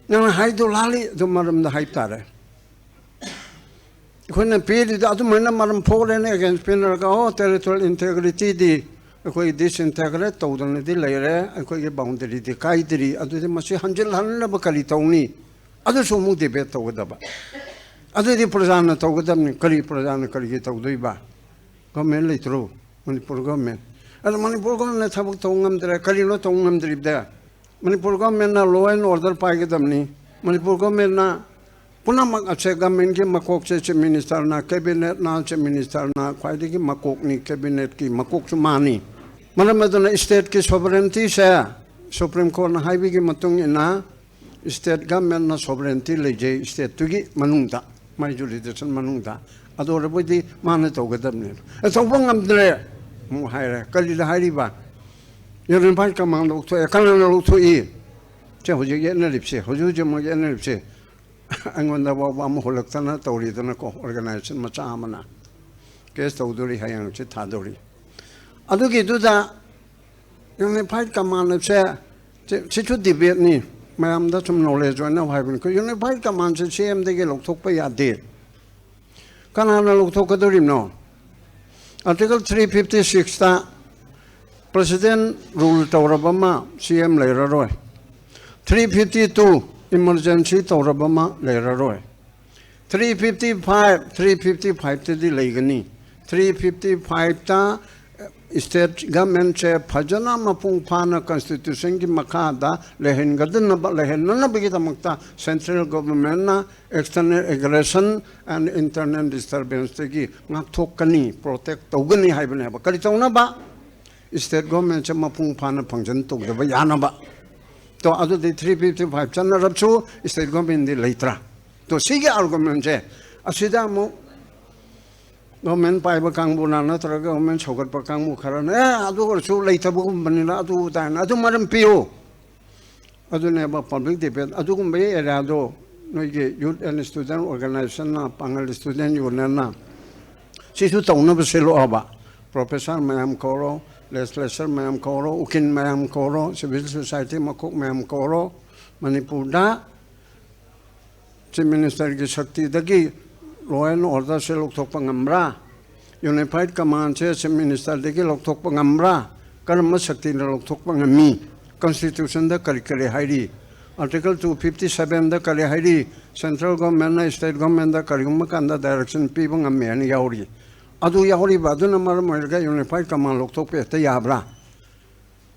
ꯅꯪꯅ ꯍꯥꯏꯗꯣ ꯂꯥꯜꯂꯤ, ꯑꯗꯨ ꯃꯔꯝꯗ ꯍꯥꯏꯕ ꯇꯥꯔꯦ꯫ ꯑꯩꯈꯣꯏꯅ ꯄꯤꯔꯤꯗꯣ ꯑꯗꯨꯃꯥꯏꯅ ꯃꯔꯝ ꯐꯣꯔ ꯑꯦꯟ ꯑꯦꯒꯦꯟꯁ ꯄꯤꯅꯔꯒ, ꯑꯣ, ꯇꯦꯔꯤꯇꯣꯔꯤꯌꯦꯜ ꯏꯟꯇꯦꯒ꯭ꯔꯤꯇꯤꯗꯤ ꯑꯩꯈꯣꯏ ꯗꯤꯁꯏꯟꯇꯦꯒ꯭ꯔꯦꯠ ꯇꯧꯗꯅꯗꯤ ꯂꯩꯔꯦ, ꯑꯩꯈꯣꯏꯒꯤ ꯕꯥꯎꯟꯗꯔꯤꯗꯤ ꯀꯥꯏꯗ꯭ꯔꯤ, ꯑꯗꯨꯗꯤ ꯃꯁꯤ ꯍꯟꯖꯤꯜꯍꯟꯅꯕ ꯀꯔꯤ ꯇꯧꯅꯤ? ꯑꯗꯨꯁꯨ ꯑꯃꯨꯛ ꯗꯤꯕꯦꯠ ꯇꯧꯒꯗꯕ꯫ ꯑꯗꯨꯗꯤ ꯄ꯭ꯔꯖꯥꯅ ꯇꯧꯒꯗꯕꯅꯤ꯫ ꯀꯔꯤ ꯄ꯭ꯔꯖꯥꯅ ꯀꯔꯤꯒꯤ ꯇꯧꯗꯣꯏꯕ? ꯒꯣꯔꯃꯦꯟ ꯂꯩꯇ꯭ꯔꯣ? ꯃꯅꯤꯄꯨꯔ ꯒꯣꯔꯃꯦꯟ꯫ ꯑꯗꯣ ꯃꯅꯤꯄꯨꯔ ꯒꯣꯔꯃꯦꯟꯅ ꯊꯕꯛ ꯇꯧꯕ ꯉꯝꯗ꯭ꯔꯦ꯫ ꯀꯔꯤꯅꯣ ꯇꯧꯕ ꯉꯝꯗ꯭ꯔꯤꯕꯗꯤ? ꯃꯅꯤꯄꯨꯔ ꯒꯣꯔꯃꯦꯟꯅ law and order ꯄꯥꯏꯒꯗꯕꯅꯤ꯫ ꯃꯅꯤꯄꯨꯔ ꯒꯣꯔꯃꯦꯟꯅ ꯄꯨꯝꯅꯃꯛ ꯑꯁꯦ ꯒꯣꯔꯃꯦꯟꯒꯤ ꯃꯀꯣꯛꯁꯦ ꯆꯤꯐ ꯃꯤꯅꯤꯁꯇꯔꯅ, ꯀꯦꯕꯤꯅꯦꯠꯅ, ꯆꯤꯐ ꯃꯤꯅꯤꯁꯇꯔꯅ ꯈ꯭ꯋꯥꯏꯗꯒꯤ ꯃꯀꯣꯛꯅꯤ, ꯀꯦꯕꯤꯅꯦꯠꯀꯤ ꯃꯀꯣꯛꯁꯨ ꯃꯥꯅꯤ꯫ ꯃꯔꯝ ꯑꯗꯨꯅ ꯁ꯭ꯇꯦꯠꯀꯤ ꯁꯣꯚꯔꯦꯟꯇꯤꯁꯦ ꯁꯨꯄ꯭ꯔꯤꯝ ꯀꯣꯔꯠꯅ ꯍꯥꯏꯕꯒꯤ ꯃꯇꯨꯡ ꯏꯟꯅ ꯁ꯭ꯇꯦꯠ ꯒꯣꯔꯃꯦꯟꯅ ꯁꯣꯚꯔꯦꯟꯇꯤ ꯂꯩꯖꯩ ꯁ꯭ꯇꯦꯠꯇꯨꯒꯤ ꯃꯅꯨꯡꯗ, ꯃꯥꯏ ꯖꯨꯔꯤꯗꯤꯛꯁꯟ ꯃꯅꯨꯡꯗ꯫ ꯑꯗꯨ ꯑꯣꯏꯔꯕꯗꯤ ꯃꯥꯅ ꯇꯧꯒꯗꯕꯅꯦ꯫ ꯑꯦ, ꯇꯧꯕ ꯉꯝꯗ꯭ꯔꯦ ꯑꯃꯨꯛ ꯍꯥꯏꯔꯦ꯫ ꯀꯔꯤꯗ ꯍꯥꯏꯔꯤꯕ? ꯌꯨꯅꯤꯐꯥꯏꯠ ꯀꯃꯥꯟ ꯂꯧꯊꯣꯛꯑꯦ꯫ ꯀꯅꯥꯅ ꯂꯧꯊꯣꯛꯏ? ꯁꯦ ꯍꯧꯖꯤꯛ ꯌꯦꯠꯅꯔꯤꯕꯁꯦ, ꯍꯧꯖꯤꯛ ꯍꯧꯖꯤꯛꯃꯛ ꯌꯦꯠꯅꯔꯤꯕꯁꯦ꯫ ꯑꯩꯉꯣꯟꯗ ꯐꯥꯎꯕ ꯑꯃ ꯍꯨꯜꯂꯛꯇꯅ ꯇꯧꯔꯤꯗꯅꯀꯣ, ꯑꯣꯔꯒꯅꯥꯏꯖꯦꯁꯟ ꯃꯆꯥ ꯑꯃꯅ ꯀꯦꯁ ꯇꯧꯗꯣꯔꯤ, ꯍꯌꯦꯡ ꯍꯪꯆꯤꯠ ꯊꯥꯗꯣꯔꯤ꯫ ꯑꯗꯨꯒꯤꯗꯨꯗ ꯌꯨꯅꯤꯐꯥꯏꯠ ꯀꯃꯥꯟ ꯑꯁꯦ, ꯁꯤ-, ꯁꯤꯁꯨ ꯗꯤꯕꯦꯠꯅꯤ, ꯃꯌꯥꯝꯗ ꯁꯨꯝ ꯅꯣꯂꯦꯖ ꯑꯣꯏꯅꯕ ꯍꯥꯏꯕꯅꯤ꯫ ꯑꯩꯈꯣꯏ ꯌꯨꯅꯤꯐꯥꯏꯠ ꯀꯃꯥꯟꯁꯦ ꯁꯤ ꯑꯦꯝꯗꯒꯤ ꯂꯧꯊꯣꯛꯄ ꯌꯥꯗꯦ꯫ ꯀꯅꯥꯅ ꯂꯧꯊꯣꯛꯀꯗꯧꯔꯤꯕꯅꯣ? ꯑꯥꯔꯇꯤꯀꯜ ꯊ꯭ꯔꯤ ꯐꯤꯐꯇꯤ ꯁꯤꯛꯁꯇ ꯄ꯭ꯔꯁꯤꯗꯦꯟ ꯔꯨꯜ ꯇꯧꯔꯕ ꯑꯃ ꯁꯤ ꯑꯦꯝ ꯂꯩꯔꯔꯣꯏ꯫ ꯊ꯭ꯔꯤ ꯐꯤꯐꯇꯤ ꯇꯨ ꯏꯃꯔꯖꯦꯟꯁꯤ ꯇꯧꯔꯕ ꯑꯃ ꯂꯩꯔꯔꯣꯏ꯫ Three fifty five, three fifty ꯐꯥꯏꯚꯇꯗꯤ ꯂꯩꯒꯅꯤ꯫ ꯊ꯭ꯔꯤ ꯐꯤꯐꯇꯤ ꯐꯥꯏꯚꯇ ꯁ꯭ꯇꯦꯠ ꯒꯃꯦꯟꯁꯦ ꯐꯖꯅ ꯃꯄꯨꯡ ꯐꯥꯅ ꯀꯟꯁꯇꯤꯇ꯭ꯌꯨꯁꯟꯒꯤ ꯃꯈꯥꯗ ꯂꯩꯍꯟꯒꯗꯅꯕ, ꯂꯩꯍꯟꯅꯅꯕꯒꯤꯗꯃꯛꯇ ꯁꯦꯟꯇ꯭ꯔꯦꯜ ꯒꯣꯚꯔꯟꯃꯦꯟꯠꯅ external aggression and internal disturbanceꯇꯒꯤ ꯉꯥꯛꯊꯣꯛꯀꯅꯤ, ꯄ꯭ꯔꯣꯇꯦꯛ ꯇꯧꯒꯅꯤ ꯍꯥꯏꯕꯅꯦꯕ꯫ ꯀꯔꯤ ꯇꯧꯅꯕ? ꯁ꯭ꯇꯦꯠ ꯒꯣꯚꯔꯟꯃꯦꯟꯠꯁꯦ ꯃꯄꯨꯡ ꯐꯥꯅ ꯐꯪꯁꯟ ꯇꯧꯗꯕ ꯌꯥꯅꯕ꯫ ꯇꯣ, ꯑꯗꯨꯗꯤ ꯊ꯭ꯔꯤ ꯐꯤꯐꯇꯤ ꯐꯥꯏꯚ ꯆꯠꯅꯔꯕꯁꯨ ꯁ꯭ꯇꯦꯠ ꯒꯣꯚꯔꯟꯃꯦꯟꯠꯗꯤ ꯂꯩꯇ꯭ꯔꯥ? ꯇꯣ, ꯁꯤꯒꯤ ꯑꯥꯔꯒꯨꯃꯦꯟꯁꯦ ꯑꯁꯤꯗ ꯑꯃꯨꯛ ꯒꯣꯚꯔꯟꯃꯦꯟꯠ ꯄꯥꯏꯕ ꯀꯥꯡꯕꯨꯅ ꯅꯠꯇ꯭ꯔꯒ ꯒꯣꯚꯔꯟꯃꯦꯟꯠ ꯁꯧꯒꯠꯄ ꯀꯥꯡꯕꯨ ꯈꯔꯅ, "ꯑꯦ, ꯑꯗꯨ ꯑꯣꯏꯔꯁꯨ ꯂꯩꯇꯕꯒꯨꯝꯕꯅꯤꯅ ꯑꯗꯨ ꯑꯗꯥꯅ", ꯑꯗꯨ ꯃꯔꯝ ꯄꯤꯌꯨ꯫ ꯑꯗꯨꯅꯦꯕ ꯄꯕ꯭ꯂꯤꯛ ꯗꯤꯕꯦꯠ꯫ ꯑꯗꯨꯒꯨꯝꯕꯒꯤ ꯑꯦꯔꯤꯌꯥꯗꯣ ꯅꯣꯏꯒꯤ Youth and Student Organizationꯅ, ꯄꯥꯡꯒꯜ ꯁ꯭ꯇꯨꯗꯦꯟꯠ ꯌꯨꯅꯤꯌꯟꯅ ꯁꯤꯁꯨ ꯇꯧꯅꯕ ꯁꯤꯜꯂꯛꯑꯣꯕ꯫ ꯄ꯭ꯔꯣꯐꯦꯁꯔ ꯃꯌꯥꯝ ꯀꯧꯔꯣ, ꯂꯦꯖꯤꯁꯂꯦꯆꯔ ꯃꯌꯥꯝ ꯀꯧꯔꯣ, ꯎꯀꯤꯜ ꯃꯌꯥꯝ ꯀꯧꯔꯣ, ꯁꯤꯚꯤꯜ ꯁꯣꯁꯥꯏꯇꯤ ꯃꯀꯣꯛ ꯃꯌꯥꯝ ꯀꯧꯔꯣ꯫ ꯃꯅꯤꯄꯨꯔꯗ ꯆꯤꯐ ꯃꯤꯅꯤꯁꯇꯔꯒꯤ ꯁꯛꯇꯤꯗꯒꯤ law and orderꯁꯦ ꯂꯧꯊꯣꯛꯄ ꯉꯝꯕ꯭ꯔꯥ? ꯌꯨꯅꯤꯐꯥꯏꯠ ꯀꯃꯥꯟꯁꯦ ꯆꯤꯐ ꯃꯤꯅꯤꯁꯇꯔꯗꯒꯤ ꯂꯧꯊꯣꯛꯄ ꯉꯝꯕ꯭ꯔꯥ? ꯀꯔꯝꯕ ꯁꯛꯇꯤꯅ ꯂꯧꯊꯣꯛꯄ ꯉꯝꯃꯤ? ꯀꯟꯁꯇꯤꯇ꯭ꯌꯨꯁꯟꯗ ꯀꯔꯤ ꯀꯔꯤ ꯍꯥꯏꯔꯤ? ꯑꯥꯔꯇꯤꯀꯜ ꯇꯨ ꯐꯤꯐꯇꯤ ꯁꯚꯦꯟꯗ ꯀꯔꯤ ꯍꯥꯏꯔꯤ? ꯁꯦꯟꯇ꯭ꯔꯦꯜ ꯒꯣꯚꯔꯟꯃꯦꯟꯠꯅ ꯁ꯭ꯇꯦꯠ ꯒꯣꯚꯔꯟꯃꯦꯟꯠꯗ ꯀꯔꯤꯒꯨꯝꯕ ꯀꯥꯟꯗ ꯗꯥꯏꯔꯦꯛꯁꯟ ꯄꯤꯕ ꯉꯝꯃꯦ ꯍꯥꯏꯅ ꯌꯥꯎꯔꯤ꯫ ꯑꯗꯨ ꯌꯥꯎꯔꯤꯕ ꯑꯗꯨꯅ ꯃꯔꯝ ꯑꯣꯏꯔꯒ ꯌꯨꯅꯤꯐꯥꯏꯠ ꯀꯃꯥꯟ ꯂꯧꯊꯣꯛꯄ ꯍꯦꯛꯇ ꯌꯥꯕ꯭ꯔꯥ?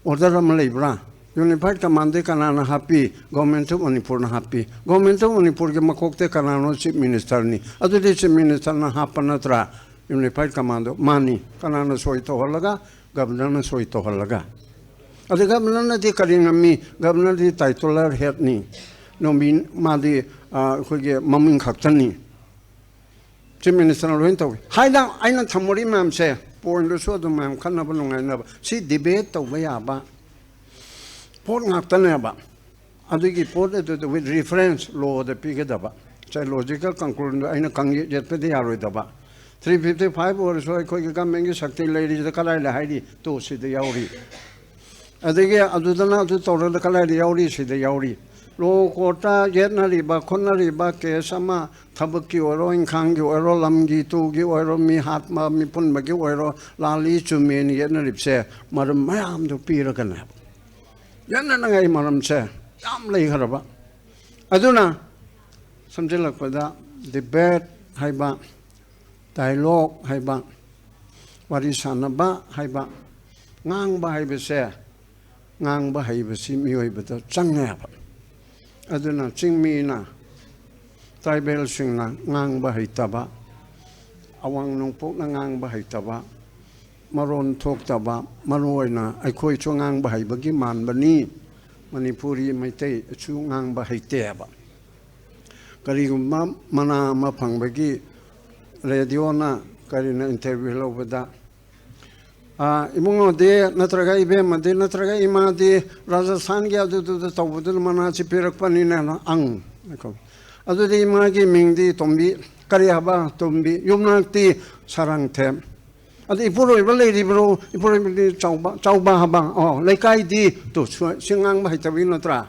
ꯑꯣꯔꯗꯔ ꯑꯃ ꯂꯩꯕ꯭ꯔꯥ? ꯌꯨꯅꯤꯐꯥꯏꯠ ꯀꯃꯥꯟꯗꯤ ꯀꯅꯥꯅ ꯍꯥꯞꯄꯤ? ꯒꯣꯔꯃꯦꯟ ꯑꯣꯐ ꯃꯅꯤꯄꯨꯔꯅ ꯍꯥꯞꯄꯤ꯫ ꯒꯣꯔꯃꯦꯟ ꯑꯣꯐ ꯃꯅꯤꯄꯨꯔꯒꯤ ꯃꯀꯣꯛꯇ ꯀꯅꯥꯅꯣ? ꯆꯤꯐ ꯃꯤꯅꯤꯁꯇꯔꯅꯤ꯫ ꯑꯗꯨꯗꯤ ꯆꯤꯐ ꯃꯤꯅꯤꯁꯇꯔꯅ ꯍꯥꯞꯄ ꯅꯠꯇ꯭ꯔꯥ ꯌꯨꯅꯤꯐꯥꯏꯠ ꯀꯃꯥꯟꯗꯣ? ꯃꯥꯅꯤ꯫ ꯀꯅꯥꯅ ꯁꯣꯏ ꯇꯧꯍꯜꯂꯒ? ꯒꯕꯅꯔꯅ ꯁꯣꯏ ꯇꯧꯍꯜꯂꯒ꯫ ꯑꯗ ꯒꯕꯅꯔꯅꯗꯤ ꯀꯔꯤ ꯉꯝꯃꯤ? ꯒꯕꯅꯔꯗꯤ ꯇꯥꯏꯇꯨꯂꯔ ꯍꯦꯠꯅꯤ꯫ ꯅꯣꯃꯤ-, ꯃꯥꯗꯤ, ꯑ, ꯑꯩꯈꯣꯏꯒꯤ ꯃꯃꯤꯡ ꯈꯛꯇꯅꯤ꯫ ꯆꯤꯐ ꯃꯤꯅꯤꯁꯇꯔꯅ ꯂꯣꯏꯅ ꯇꯧꯏ ꯍꯥꯏꯅ ꯑꯩꯅ ꯊꯝꯃꯨꯔꯤ ꯃꯌꯥꯝꯁꯦ꯫ ꯄꯣꯏꯟꯗꯨꯁꯨ ꯑꯗꯨꯝ ꯃꯌꯥꯝ ꯈꯟꯅꯕ ꯅꯨꯡꯉꯥꯏꯅꯕ꯫ ꯁꯤ ꯗꯤꯕꯦꯠ ꯇꯧꯕ ꯌꯥꯕ ꯄꯣꯠ ꯉꯥꯛꯇꯅꯦꯕ꯫ ꯑꯗꯨꯒꯤ ꯄꯣꯠ ꯑꯗꯨꯗ with reference ꯂꯣꯗ ꯄꯤꯒꯗꯕ꯫ ꯉꯁꯥꯏ ꯂꯣꯖꯤꯀꯦꯜ ꯀꯟꯀ꯭ꯂꯨꯖꯟꯗꯣ ꯑꯩꯅ ꯈꯪ ꯌꯦꯠꯄꯗꯤ ꯌꯥꯔꯣꯏꯗꯕ꯫ ꯊ꯭ꯔꯤ ꯐꯤꯐꯇꯤ ꯐꯥꯏꯚ ꯑꯣꯏꯔꯁꯨ ꯑꯩꯈꯣꯏꯒꯤ ꯒꯃꯦꯟꯒꯤ ꯁꯛꯇꯤ ꯂꯩꯔꯤꯁꯤꯗ ꯀꯗꯥꯏꯗ ꯍꯥꯏꯔꯤ? ꯇꯣ, ꯁꯤꯗ ꯌꯥꯎꯔꯤ꯫ ꯑꯗꯒꯤ ꯑꯗꯨꯗꯅ ꯑꯗꯨ ꯇꯧꯔꯒ ꯀꯗꯥꯏꯗ ꯌꯥꯎꯔꯤ? ꯁꯤꯗ ꯌꯥꯎꯔꯤ꯫ ꯂꯣ ꯀꯣꯔꯠꯇ ꯌꯦꯠꯅꯔꯤꯕ ꯈꯣꯠꯅꯔꯤꯕ ꯀꯦꯁ ꯑꯃ, ꯊꯕꯛꯀꯤ ꯑꯣꯏꯔꯣ, ꯏꯪꯈꯥꯡꯒꯤ ꯑꯣꯏꯔꯣ, ꯂꯝꯒꯤ ꯇꯨꯒꯤ ꯑꯣꯏꯔꯣ, ꯃꯤ ꯍꯥꯠꯄ ꯃꯤ ꯄꯨꯟꯕꯒꯤ ꯑꯣꯏꯔꯣ, ꯂꯥꯜꯂꯤ ꯆꯨꯝꯃꯦꯅ ꯌꯦꯠꯅꯔꯤꯕꯁꯦ ꯃꯔꯝ ꯃꯌꯥꯝꯗꯣ ꯄꯤꯔꯒꯅꯦꯕ꯫ ꯌꯦꯠꯅꯅꯉꯥꯏ ꯃꯔꯝꯁꯦ ꯌꯥꯝ ꯂꯩꯈ꯭ꯔꯕ꯫ ꯑꯗꯨꯅ ꯁꯝꯖꯤꯜꯂꯛꯄꯗ, ꯗꯤꯕꯦꯠ ꯍꯥꯏꯕ, ꯗꯥꯏꯂꯣꯒ ꯍꯥꯏꯕ, ꯋꯥꯔꯤ ꯁꯥꯟꯅꯕ ꯍꯥꯏꯕ, ꯉꯥꯡꯕ ꯍꯥꯏꯕꯁꯦ, ꯉꯥꯡꯕ ꯍꯩꯕꯁꯤ ꯃꯤꯑꯣꯏꯕꯗ ꯆꯪꯉꯦꯕ꯫ ꯑꯗꯨꯅ ꯆꯤꯡꯃꯤꯅ, ꯇ꯭ꯔꯥꯏꯕꯦꯜꯁꯤꯡꯅ ꯉꯥꯡꯕ ꯍꯩꯇꯕ, ꯑꯋꯥꯡ ꯅꯣꯡꯄꯣꯛꯅ ꯉꯥꯡꯕ ꯍꯩꯇꯕ, ꯃꯔꯣꯟ ꯊꯣꯛꯇꯕ, ꯃꯔꯨ ꯑꯣꯏꯅ ꯑꯩꯈꯣꯏꯁꯨ ꯉꯥꯡꯕ ꯍꯩꯕꯒꯤ ꯃꯥꯟꯕꯅꯤ꯫ ꯃꯅꯤꯄꯨꯔꯤ ꯃꯩꯇꯩꯁꯨ ꯉꯥꯡꯕ ꯍꯩꯇꯦꯕ꯫ ꯀꯔꯤꯒꯨꯝꯕ ꯃꯅꯥ ꯑꯃ ꯐꯪꯕꯒꯤ ꯔꯦꯗꯤꯑꯣꯅ ꯀꯔꯤꯅ ꯏꯟꯇꯔꯚ꯭ꯌꯨ ꯂꯧꯕꯗ, "ꯑꯥ, ꯏꯕꯨꯡꯉꯣꯗꯤ ꯅꯠꯇ꯭ꯔꯒ ꯏꯕꯦꯝꯃꯗꯤ ꯅꯠꯇ꯭ꯔꯒ ꯏꯃꯥꯗꯤ ꯔꯥꯖꯁꯊꯥꯟꯒꯤ ꯑꯗꯨꯗꯨꯗ ꯇꯧꯕꯗꯨꯅ ꯃꯅꯥꯁꯤ ꯄꯤꯔꯛꯄꯅꯤꯅꯦꯅ?" "ꯑꯪ꯫ ꯑꯗꯨꯗꯤ ꯏꯃꯥꯒꯤ ꯃꯤꯡꯗꯤ ꯇꯣꯝꯕꯤ, ꯀꯔꯤ ꯍꯥꯏꯕ? ꯇꯣꯝꯕꯤ꯫ ꯌꯨꯝꯅꯥꯛꯇꯤ ꯁꯥꯔꯪꯊꯦꯝ꯫ ꯑꯗꯨ ꯏꯄꯨꯔꯣꯏꯕ ꯂꯩꯔꯤꯕ꯭ꯔꯣ? ꯏꯄꯨꯔꯣꯏꯕꯗꯤ ꯆꯥꯎꯕ, ꯆꯥꯎꯕ ꯍꯥꯏꯕ꯫ ꯑꯣ, ꯂꯩꯀꯥꯏꯗꯤ?" ꯇꯨ, ꯁꯨ-, ꯁꯤ ꯉꯥꯡꯕ ꯍꯩꯇꯕꯒꯤ ꯅꯠꯇ꯭ꯔꯥ?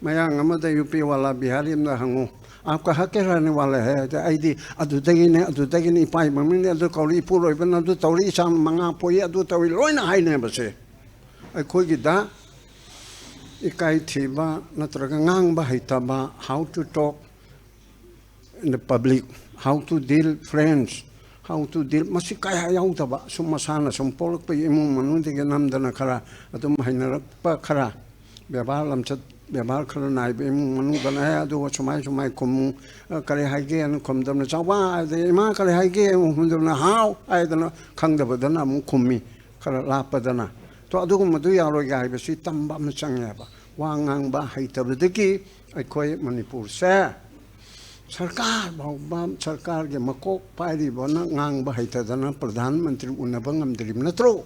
ꯃꯌꯥꯡ ꯑꯃꯗ ꯌꯨ ꯄꯤ ꯋꯥꯂꯥ ꯕꯤꯍꯥꯔꯤ ꯑꯃꯗ ꯍꯪꯉꯨ, "ꯑꯥꯞ ꯀꯍꯥ ꯀꯦ ꯔꯍꯅꯦ ꯋꯥꯂꯦ ꯍꯦ?" ꯑꯗ ꯑꯩꯗꯤ ꯑꯗꯨꯗꯒꯤꯅꯦ, ꯑꯗꯨꯗꯒꯤꯅꯦ, ꯏꯄꯥ ꯏꯃꯃꯤꯡꯅꯦ, ꯑꯗꯨ ꯀꯧꯔꯤ, ꯏꯄꯨꯔꯣꯏꯕꯅ ꯑꯗꯨ ꯇꯧꯔꯤ, ꯏꯆꯥ ꯃꯉꯥ ꯄꯣꯛꯏ, ꯑꯗꯨ ꯇꯧꯔꯤ, ꯂꯣꯏꯅ ꯍꯥꯏꯅꯦꯕꯁꯦ꯫ ꯑꯩꯈꯣꯏꯒꯤꯗ ꯏꯀꯥꯏ ꯊꯤꯕ ꯅꯠꯇ꯭ꯔꯒ ꯉꯥꯡꯕ ꯍꯩꯇꯕ, how to talk in the public, how to deal friends, How to deal, ꯃꯁꯤ ꯀꯌꯥ ꯌꯥꯎꯗꯕ, ꯁꯨꯝ ꯃꯁꯥꯅ ꯁꯨꯝ ꯄꯣꯛꯂꯛꯄꯒꯤ ꯏꯃꯨꯡ ꯃꯅꯨꯡꯗꯒꯤ ꯅꯝꯗꯅ ꯈꯔ ꯑꯗꯨꯝ ꯍꯩꯅꯔꯛꯄ ꯈꯔ, ꯕꯦꯕꯥꯔ ꯂꯝꯆꯠ ꯕꯦꯕꯥꯔ ꯈꯔ ꯅꯥꯏꯕ ꯏꯃꯨꯡ ꯃꯅꯨꯡꯗꯅ, "ꯑꯦ, ꯑꯗꯨꯒ ꯁꯨꯃꯥꯏ ꯁꯨꯃꯥꯏ ꯈꯨꯝꯃꯨ, ꯑ, ꯀꯔꯤ ꯍꯥꯏꯒꯦ?" ꯍꯥꯏꯅ ꯈꯨꯝꯗꯕꯅ, "ꯆꯥꯎꯕ" ꯍꯥꯏꯗꯅ, "ꯏꯃꯥ ꯀꯔꯤ ꯍꯥꯏꯒꯦ?" ꯑꯃꯨꯛ ꯈꯨꯝꯗꯕꯅ, "ꯍꯥꯎ" ꯍꯥꯏꯗꯅ, ꯈꯪꯗꯕꯗꯅ ꯑꯃꯨꯛ ꯈꯨꯝꯃꯤ, ꯈꯔ ꯂꯥꯞꯄꯗꯅ꯫ ꯇꯣ, ꯑꯗꯨꯒꯨꯝꯕꯗꯨ ꯌꯥꯔꯣꯏꯒ ꯍꯥꯏꯕꯁꯤ ꯇꯝꯕ ꯑꯃ ꯆꯪꯉꯦꯕ꯫ ꯋꯥ ꯉꯥꯡꯕ ꯍꯩꯇꯕꯗꯒꯤ ꯑꯩꯈꯣꯏ ꯃꯅꯤꯄꯨꯔꯁꯦ ꯁꯔꯀꯥꯔ ꯐꯥꯎꯕ, ꯁꯔꯀꯥꯔꯒꯤ ꯃꯀꯣꯛ ꯄꯥꯏꯔꯤꯕꯅ ꯉꯥꯡꯕ ꯍꯩꯇꯗꯅ ꯄ꯭ꯔꯙꯥꯟ ꯃꯟꯇ꯭ꯔꯤ ꯎꯅꯕ ꯉꯝꯗ꯭ꯔꯤꯕ ꯅꯠꯇ꯭ꯔꯣ?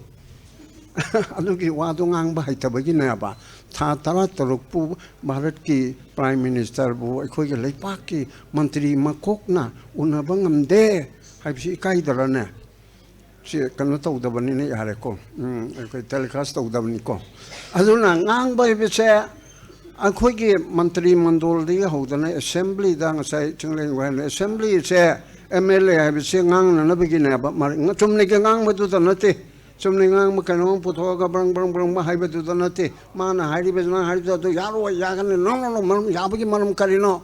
ꯑꯗꯨꯒꯤ ꯋꯥꯗꯣ ꯉꯥꯡꯕ ꯍꯩꯇꯕꯒꯤꯅꯦꯕ꯫ ꯊꯥ ꯇꯔꯥ ꯇꯔꯨꯛꯄꯨ ꯚꯥꯔꯠꯀꯤ ꯄ꯭ꯔꯥꯏꯝ ꯃꯤꯅꯤꯁꯇꯔꯕꯨ ꯑꯩꯈꯣꯏꯒꯤ ꯂꯩꯄꯥꯛꯀꯤ ꯃꯟꯇ꯭ꯔꯤ ꯃꯀꯣꯛꯅ ꯎꯅꯕ ꯉꯝꯗꯦ ꯍꯥꯏꯕꯁꯤ ꯏꯀꯥꯏꯗꯔꯅꯦ? ꯁꯤ ꯀꯩꯅꯣ ꯇꯧꯗꯕꯅꯤꯅ ꯌꯥꯔꯦꯀꯣ꯫ ꯎꯝ, ꯑꯩꯈꯣꯏ ꯇꯦꯂꯤꯀꯥꯁ ꯇꯧꯗꯕꯅꯤꯀꯣ꯫ ꯑꯗꯨꯅ ꯉꯥꯡꯕ ꯍꯥꯏꯕꯁꯦ ꯑꯩꯈꯣꯏꯒꯤ ꯃꯟꯇ꯭ꯔꯤ ꯃꯟꯗꯣꯜꯗꯒꯤ ꯍꯧꯗꯅ ꯑꯦꯁꯦꯝꯕ꯭ꯂꯤꯗ, ꯉꯁꯥꯏ ꯆꯤꯡꯂꯦꯟ ꯋꯥꯍꯦꯟ ꯑꯦꯁꯦꯝꯕ꯭ꯂꯤꯁꯦ, ꯑꯦꯝ ꯑꯦꯜ ꯑꯦ ꯍꯥꯏꯕꯁꯦ ꯉꯥꯡꯅꯅꯕꯒꯤꯅꯦꯕ꯫ ꯃꯔ-, ꯆꯨꯝꯅꯒꯤ ꯉꯥꯡꯕꯗꯨꯗ ꯅꯠꯇꯦ꯫ ꯆꯨꯝꯅ ꯉꯥꯡꯕ ꯀꯩꯅꯣꯝ ꯄꯨꯊꯣꯛꯑꯒ ꯕ꯭ꯔꯪ ꯕ꯭ꯔꯪ ꯕ꯭ꯔꯪ ꯍꯥꯏꯕꯗꯨꯗ ꯅꯠꯇꯦ꯫ ꯃꯥꯅ ꯍꯥꯏꯔꯤꯕ, ꯅꯪ ꯍꯥꯏꯔꯤꯕꯗꯣ ꯑꯗꯨ ꯌꯥꯔꯣꯏ, ꯌꯥꯒꯅꯤ, ꯅꯣ, ꯅꯣ, ꯅꯣ, ꯃꯔꯝ ꯌꯥꯕꯒꯤ ꯃꯔꯝ ꯀꯔꯤꯅꯣ?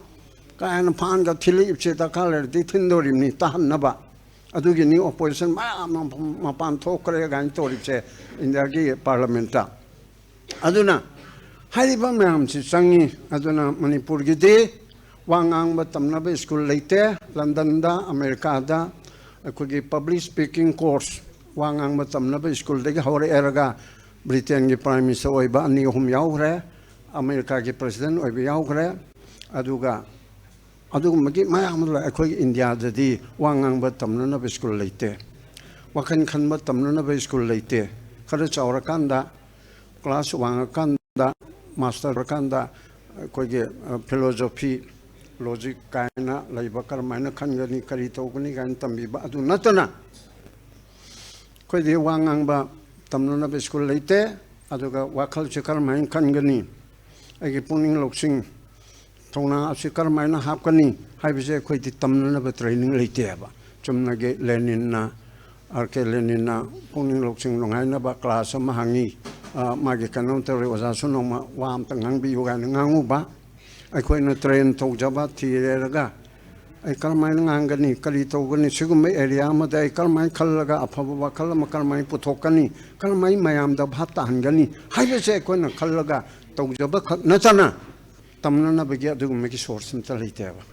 ꯀꯥꯏꯅ ꯐꯥꯟꯒ ꯊꯤꯜꯂꯛꯏꯕꯁꯦ ꯗꯔꯀꯥꯔ ꯂꯩꯔꯗꯤ ꯊꯤꯟꯗꯣꯔꯤꯕꯅꯤ ꯇꯥꯍꯟꯅꯕ꯫ ꯑꯗꯨꯒꯤꯅꯤ ꯑꯣꯄꯣꯖꯤꯁꯟ ꯃꯌꯥꯝ ꯑꯃ ꯃꯄꯥꯟ ꯊꯣꯛꯈ꯭ꯔꯦ ꯀꯥꯏꯅ ꯇꯧꯔꯤꯕꯁꯦ ꯏꯟꯗꯤꯌꯥꯒꯤ ꯄꯥꯔꯂꯃꯦꯟꯠꯇ꯫ ꯑꯗꯨꯅ ꯍꯥꯏꯔꯤꯕ ꯃꯌꯥꯝꯁꯤ ꯆꯪꯉꯤ꯫ ꯑꯗꯨꯅ ꯃꯅꯤꯄꯨꯔꯒꯤꯗꯤ ꯋꯥ ꯉꯥꯡꯕ ꯇꯝꯅꯕ ꯁ꯭ꯀꯨꯜ ꯂꯩꯇꯦ꯫ ꯂꯟꯗꯟꯗ, ꯑꯃꯦꯔꯤꯀꯥꯗ ꯑꯩꯈꯣꯏꯒꯤ ꯄꯕ꯭ꯂꯤꯛ ꯁ꯭ꯄꯤꯀꯤꯡ ꯀꯣꯔꯁ, ꯋꯥ ꯉꯥꯡꯕ ꯇꯝꯅꯕ ꯁ꯭ꯀꯨꯜꯗꯒꯤ ꯍꯧꯔꯛꯑꯦꯔꯒ ꯕ꯭ꯔꯤꯇꯦꯟꯒꯤ ꯄ꯭ꯔꯥꯏꯝ ꯃꯤꯅꯤꯁꯇꯔ ꯑꯣꯏꯕ ꯑꯅꯤ ꯑꯍꯨꯝ ꯌꯥꯎꯈ꯭ꯔꯦ, ꯑꯃꯦꯔꯤꯀꯥꯒꯤ ꯄ꯭ꯔꯁꯤꯗꯦꯟꯠ ꯑꯣꯏꯕ ꯌꯥꯎꯈ꯭ꯔꯦ꯫ ꯑꯗꯨꯒ ꯑꯗꯨꯒꯨꯝꯕꯒꯤ ꯃꯌꯥꯝ ꯑꯃ ꯂꯩ꯫ ꯑꯩꯈꯣꯏꯒꯤ ꯏꯟꯗꯤꯌꯥꯗꯗꯤ ꯋꯥ ꯉꯥꯡꯕ ꯇꯝꯅꯅꯕ ꯁ꯭ꯀꯨꯜ ꯂꯩꯇꯦ, ꯋꯥꯈꯜ ꯈꯟꯕ ꯇꯝꯅꯅꯕ ꯁ꯭ꯀꯨꯜ ꯂꯩꯇꯦ꯫ ꯈꯔ ꯆꯥꯎꯔꯀꯥꯟꯗ, ꯀ꯭ꯂꯥꯁ ꯋꯥꯡꯉꯀꯥꯟꯗ, ꯃꯥꯁꯇꯔ ꯑꯣꯏꯔꯀꯥꯟꯗ ꯑꯩꯈꯣꯏꯒꯤ, ꯑ, ꯐꯤꯂꯣꯖꯣꯐꯤ, ꯂꯣꯖꯤꯛ ꯀꯥꯏꯅ ꯂꯩꯕ, ꯀꯔꯝꯍꯥꯏꯅ ꯈꯟꯒꯅꯤ, ꯀꯔꯤ ꯇꯧꯒꯅꯤ ꯀꯥꯏꯅ ꯇꯝꯕꯤꯕ, ꯑꯗꯨ ꯅꯠꯇꯅ ꯑꯩꯈꯣꯏꯗꯤ ꯋꯥ ꯉꯥꯡꯕ ꯇꯝꯅꯅꯕ ꯁ꯭ꯀꯨꯜ ꯂꯩꯇꯦ꯫ ꯑꯗꯨꯒ ꯋꯥꯈꯜꯁꯦ ꯀꯔꯝꯍꯥꯏꯅ ꯈꯟꯒꯅꯤ, ꯑꯩꯒꯤ ꯄꯨꯛꯅꯤꯡ ꯂꯧꯁꯤꯡ, ꯊꯧꯅꯥ ꯑꯁꯤ ꯀꯔꯝꯍꯥꯏꯅ ꯍꯥꯞꯀꯅꯤ ꯍꯥꯏꯕꯁꯦ ꯑꯩꯈꯣꯏꯗꯤ ꯇꯝꯅꯅꯕ ꯇ꯭ꯔꯦꯅꯤꯡ ꯂꯩꯇꯦꯕ꯫ ꯆꯨꯝꯅꯒꯤ ꯂꯦꯅꯤꯟꯅ, ꯑꯥꯔ ꯀꯦ ꯂꯦꯅꯤꯟꯅ ꯄꯨꯛꯅꯤꯡ ꯂꯧꯁꯤꯡ ꯅꯨꯡꯉꯥꯏꯅꯕ ꯀ꯭ꯂꯥꯁ ꯑꯃ ꯍꯥꯡꯉꯤ, ꯑ, ꯃꯥꯒꯤ ꯀꯩꯅꯣꯝ ꯇꯧꯔꯦ, "ꯑꯣꯖꯥꯁꯨ ꯅꯣꯡꯃ ꯋꯥ ꯑꯝꯇ ꯉꯥꯡꯕꯤꯌꯨ" ꯀꯥꯏꯅ ꯉꯥꯡꯉꯨꯕ꯫ ꯑꯩꯈꯣꯏꯅ ꯇ꯭ꯔꯦꯟ ꯇꯧꯖꯕ ꯊꯤꯔꯦꯔꯒ ꯑꯩ ꯀꯔꯝꯍꯥꯏꯅ ꯉꯥꯡꯒꯅꯤ, ꯀꯔꯤ ꯇꯧꯒꯅꯤ, ꯁꯤꯒꯨꯝꯕ ꯑꯦꯔꯤꯌꯥ ꯑꯃꯗ ꯑꯩ ꯀꯔꯝꯍꯥꯏꯅ ꯈꯜꯂꯒ ꯑꯐꯕ ꯋꯥꯈꯜ ꯑꯃ ꯀꯔꯝꯍꯥꯏꯅ ꯄꯨꯊꯣꯛꯀꯅꯤ, ꯀꯔꯝꯍꯥꯏꯅ ꯃꯌꯥꯝꯗ ꯚꯥꯞ ꯇꯥꯍꯟꯒꯅꯤ ꯍꯥꯏꯕꯁꯦ ꯑꯩꯈꯣꯏꯅ ꯈꯜꯂꯒ ꯇꯧꯖꯕ ꯈꯛ ꯅꯠꯇꯅ ꯇꯝꯅꯅꯕꯒꯤ ꯑꯗꯨꯒꯨꯝꯕꯒꯤ ꯁꯣꯔꯁ ꯑꯝꯇ ꯂꯩꯇꯦꯕ꯫